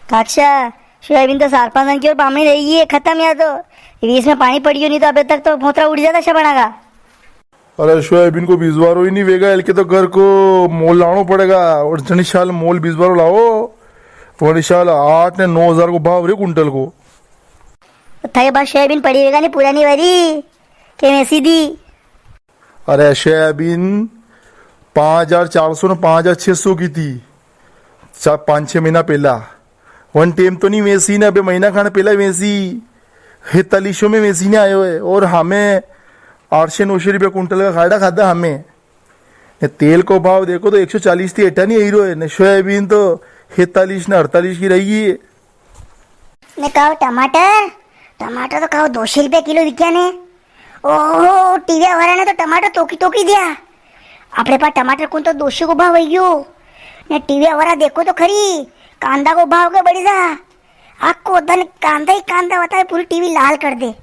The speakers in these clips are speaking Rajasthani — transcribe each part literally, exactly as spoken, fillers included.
काक्षा, सोयाबीन तो चार पांच दन की और पामणी रई गी है, खतम या तो। बीच में पाणी पड़ी ग्यो, नी तो अबे तक तो फोतरा उड़ी जाता छपणा का। अरे, सोयाबीन को बीजवारो ही नी वेगा, इनके तो घर को मोल लाणो पड़ेगा। और जणी साल मोल बीजवारो लाओ, वणी साल आठ ने नौ हजार को भाव रे कुंटल को। तो थारे पास सोयाबीन पड़ी वेगा नी पुरानी वाली, के वेसी दी? अरे, सोयाबीन पाँच हजार चार सौ ने पाँच हजार छह सौ की थी, चा-, पाँच छह महीना पहला। वन टेम तो नी वेसी ने, अबे महीना खान पहला वेसी, हेतालीस सौ में वेसी ने आयो है। और हमें आठ सौ नौ सौ रुपया कुंटल का खाड़ा खादा हमें। ने तेल को भाव देखो तो एक सौ चालीस थी हेटा नी आई रो है, ने सोयाबीन तो हेतालीस ने अड़तालीस की रई गी है। ने काओ टमाटर, टमाटर तो काओ दो सौ रुपया किलो विक्या ने। ओहो, टीवी वाला ने तो टमाटर तोकी तोकी दिया। आपणे पास टमाटर कुण तो दो सौ को भाव वई ग्यो। ने टीवी वाला देखो तो खरी, कांदा को भाव के बढ़ी जा। आखो दन कांदा ही कांदा बतावे, पूरी टीवी लाल कर दे।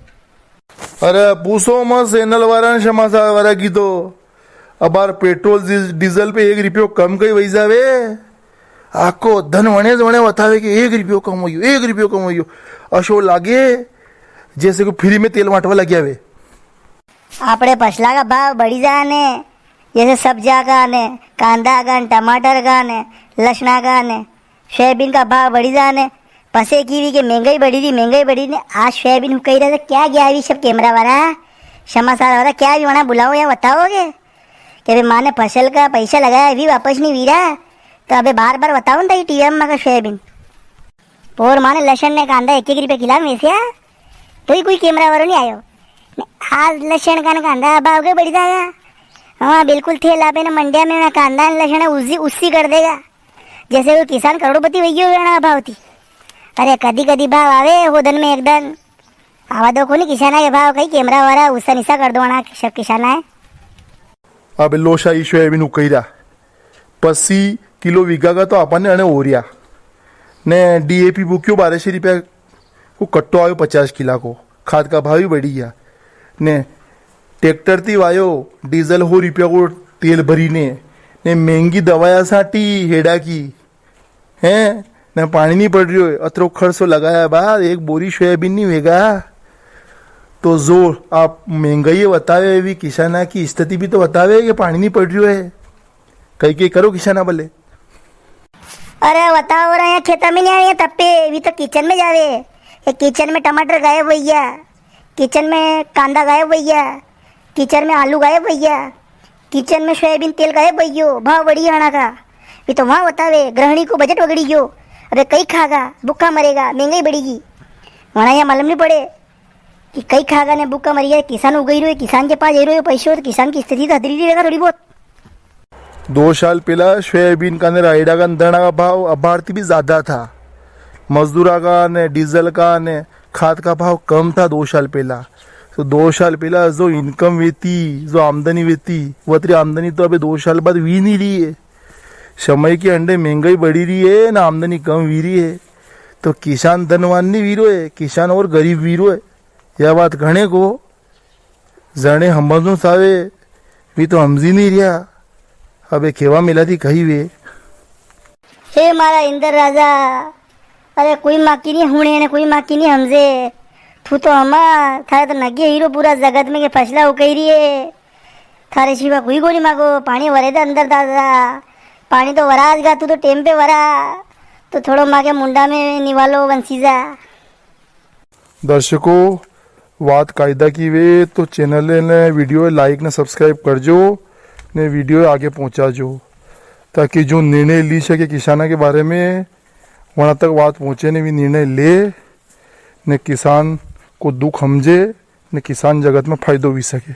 अरे पूछो मत, चैनल वाला ने समाचार वाला की तो अबार पेट्रोल डी-, डीजल पे एक रुपयो कम कई वई जावे। आखो दन वणे ज वणे बतावे कि एक रुपयो कम वई ग्यो, एक रुपयो कम वई ग्यो। अशो लागे जैसे कि फ्री में तेल वाटवा लग्या वे। आपणे फसला का भाव बढ़ी जा ने, जैसे सब्जियां का ने, कांदा का ने, टमाटर का ने, लसणा का ने, सोयाबीन का भाव बढ़ी जा ने, पसे की भी के महंगाई बढ़ी री, महंगाई बढ़ी ने, आज सोयाबीन हुकई रा तो क्या गया भी सब कैमरा वाला, समाचार वाला, क्या भी वणा बुलाओ या बताओगे कि भाई माने फसल का पैसा लगाया भी वापस नी वीरा, तो अबे बार बार बताओ ना टीवी में का सोयाबीन। पोर माने लसण ने कांदा एक एक रुपया किला में वेस्या, तो ही कोई कैमरा वालो नी आयो। ने आज लसण का ने कांदा भाव के बढ़ी जाया। हाँ, बिल्कुल थेला पे ना मंडिया में ना कांदा ने लसण है, उसी, उसी कर देगा। जैसे वो किसान करोड़पति वई ग्यो वेणा भाव थी। अरे, कदी कदी भाव आवे, हो दन में एक दन। आवा दो कोनी किसाना के भाव, कई कैमरा वाला उसा निसा कर दो ना, सब किसाना है। अबे लो शाही सोयाबीन उकई रा, पस्सी किलो वीघा का तो आपने अणे ओरिया। ने डीएपी बुक्यो बारह सौ रुपया को कट्टो आयो पचास किला को। खाद का भाव भी बढ़ी गया। ने ट्रैक्टर ती वायो, डीजल हो रुपया को तेल भरी ने, ने महंगी दवाया साटी हेड़ा की, हैं? ने पाणी नी पड़ रियो है, अतरो खर्चो लगाया बाद एक बोरी सोयाबीन नी वेगा। तो जो आप महंगाई बतावे, भी किसाना की स्थिति भी तो बतावे कि पाणी नी पड़ रियो है। कई कई करो किसाना बले। अरे बताओ रे, यहाँ खेता में नी आवे, यहाँ तप्पे, वी तो किचन में जावे। ये किचन में टमाटर गायब वई ग्या, किचन में कांदा गायब वई ग्या, किचन में आलू गायब वई ग्या, किचन में सोयाबीन तेल गायब वई ग्यो, भाव बढ़ी आना का। वी तो वहाँ बतावे, गृहिणी को बजट वगड़ी ग्यो। अबे कई खागा, भूखा मरेगा, महंगाई बढ़ेगी। वणा यहाँ मालूम नी पड़े कि कई खागा ने भूखा मरी ग्या, किसान उगई रियो है, किसान के पास जई रियो है पैसो, तो किसान की स्थिति तो हदरी री वेगा थोड़ी बहुत। दो साल पहला सोयाबीन का ने रायडा का ने धना का भाव अबार ती भी ज्यादा था। मजदूरा का ने डीजल का ने खाद का भाव कम था दो साल पहला। तो दो साल पहला जो इनकम वेती, जो आमदनी वेती, वो अतरी आमदनी तो अबे दो साल बाद वी नी री है। समय के अंडे महंगाई बढ़ी री है ना, आमदनी कम वी री है। तो किसान धनवान नी वी रो है, किसान और गरीब वी रो है। या बात घणे को जणे हमजणो चावे, वी तो हमजी नी रिया। अबे केवा मेला थी कही वे। हे मारा इंदर राजा, अरे कोई माकी नी हुणे ने कोई माकी नी हमजे। तू तो हमा, थारे तो नगे हीरो पूरा जगत में के फसला उकई री है। थारे सिवा कोई कोनी माको, पाणी वरे दे अंदर दादा। पाणी तो वराज गा, तू तो टेम पे वरा। तो थोड़ो माके मुंडा में निवालो वंसी जा। दर्शकों, बात कायदा की वे तो चैनल ने वीडियो like ने subscribe करजो ने वीडियो आगे पहुंचाजो, ताकि जो निर्णय ली सके किसाना के बारे में, वहां तक बात पहुंचे ने भी निर्णय ले, ने किसान को दुख हमजे, ने किसान जगत में फायदो भी सके।